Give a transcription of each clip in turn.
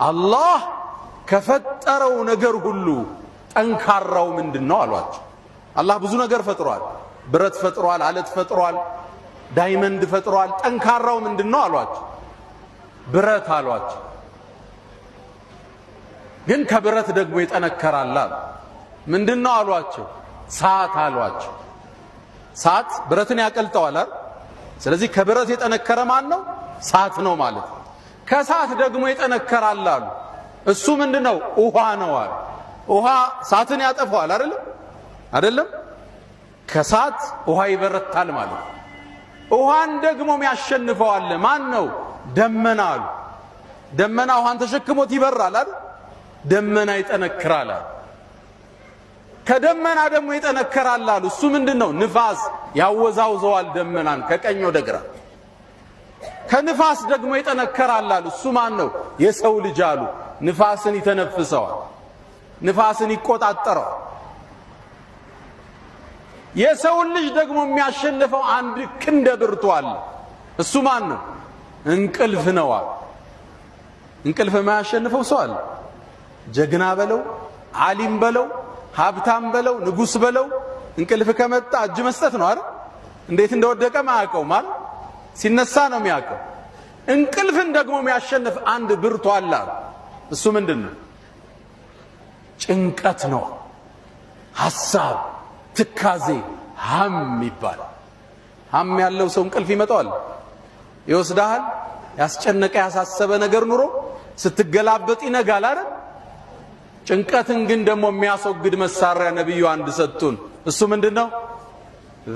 አላህ ከፈጠረው ነገር ሁሉ ጠንካራው ምንድን ነው አሏቸው። አላህ ብዙ ነገር ፈጥሯል። ብረት ፈጥሯል፣ አለት ፈጥሯል፣ diamond ፈጥሯል። ጠንካራው ምንድን ነው አሏቸው። ብረት አሏቸው። ግን ከብረት ደግሞ ይጠነከራል አሉ። ምንድን ነው አሏቸው። ሳት አሏቸው። ሳት ብረትን ያቀልጠዋል አይደል? ስለዚህ ከብረት የጠነከረ ማን ነው? ሳት ነው ማለት ነው። ከሳት ደግሞ ይጠነከራል አሉ። እሱ ምንድን ነው? ውሃ ነው አሉ። ውሃ ሳትን ያጠፋዋል አይደለም? አይደለም? ከሳት ውሃ ይበረታል ማለት ነው። ውሃን ደግሞ ያሸንፈዋል ማን ነው? ደመና አሉ። ደመና ውሃን ተሸክሞት ይበራል አይደል? ደመና ይጠነክራል አሉ። ከደመና ደግሞ ይጠነከራል አሉ። እሱ ምንድን ነው? ንፋስ ያወዛውዘዋል ደመናን ከቀኝ ወደ ግራ። ከንፋስ ደግሞ ይጠነከራል አሉ። እሱ ማን ነው? የሰው ልጅ አሉ። ንፋስን ይተነፍሰዋል፣ ንፋስን ይቆጣጠረዋል። የሰውን ልጅ ደግሞ የሚያሸንፈው አንድ ክንደ ብርቱ አለ። እሱ ማን ነው? እንቅልፍ ነው አሉ። እንቅልፍ የማያሸንፈው ሰው አለ? ጀግና በለው፣ ዓሊም በለው፣ ሀብታም በለው፣ ንጉስ በለው፣ እንቅልፍ ከመጣ እጅ መስጠት ነው አይደል? እንዴት እንደወደቀ ማያውቀው ማለት ሲነሳ ነው የሚያውቀው። እንቅልፍን ደግሞ የሚያሸንፍ አንድ ብርቱ አለ። እሱ ምንድን ነው? ጭንቀት ነው። ሐሳብ፣ ትካዜ፣ ሀም ይባላል። ሀም ያለው ሰው እንቅልፍ ይመጣዋል፣ ይወስዳሃል። ያስጨነቀ ያሳሰበ ነገር ኑሮ ስትገላበጥ ይነጋል አይደል? ጭንቀትን ግን ደግሞ የሚያስወግድ መሳሪያ ነቢዩ አንድ ሰጡን። እሱ ምንድን ነው?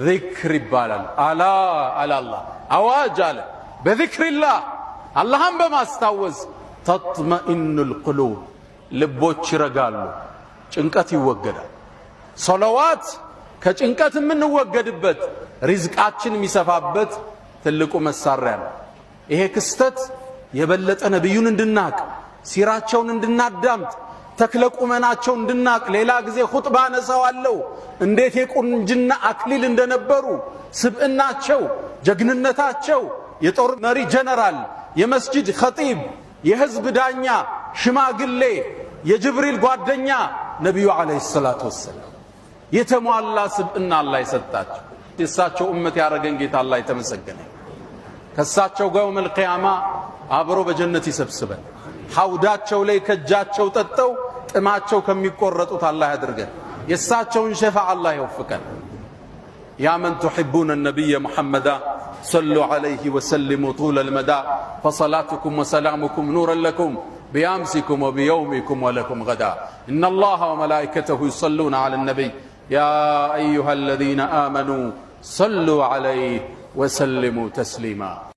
ዚክር ይባላል። አላ አላላህ አዋጅ አለ። بذكر الله አላህን በማስታወስ تطمئن القلوب ልቦች ይረጋሉ፣ ጭንቀት ይወገዳል። ሶለዋት ከጭንቀት የምንወገድበት ሪዝቃችን የሚሰፋበት ትልቁ መሳሪያ ነው። ይሄ ክስተት የበለጠ ነቢዩን እንድናቅ፣ ሲራቸውን እንድናዳምጥ፣ ተክለ ቁመናቸው እንድናቅ፣ ሌላ ጊዜ ኹጥባ አነሳዋለሁ እንዴት የቁንጅና አክሊል እንደነበሩ ስብዕናቸው፣ ጀግንነታቸው፣ የጦር መሪ ጀነራል፣ የመስጂድ ኸጢብ፣ የህዝብ ዳኛ፣ ሽማግሌ፣ የጅብሪል ጓደኛ ነቢዩ ዓለይሂ ሰላቱ ወሰላም የተሟላ ስብዕና አላህ የሰጣቸው የእሳቸው እመት ያደረገን ጌታ አላህ የተመሰገነ። ከእሳቸው ጋር የውመል ቂያማ አብሮ በጀነት ይሰብስበን። ሐውዳቸው ላይ ከእጃቸው ጠጠው ጥማቸው ከሚቆረጡት አላህ ያድርገን። የእሳቸውን ሸፋ አላህ ይወፍቀን። يا من تحبون النبي محمدا صلوا عليه وسلموا طول المدى فصلاتكم وسلامكم نورا لكم بأمسكم وبيومكم ولكم غدا إن الله وملائكته يصلون على النبي يا أيها الذين آمنوا صلوا عليه وسلموا تسليما.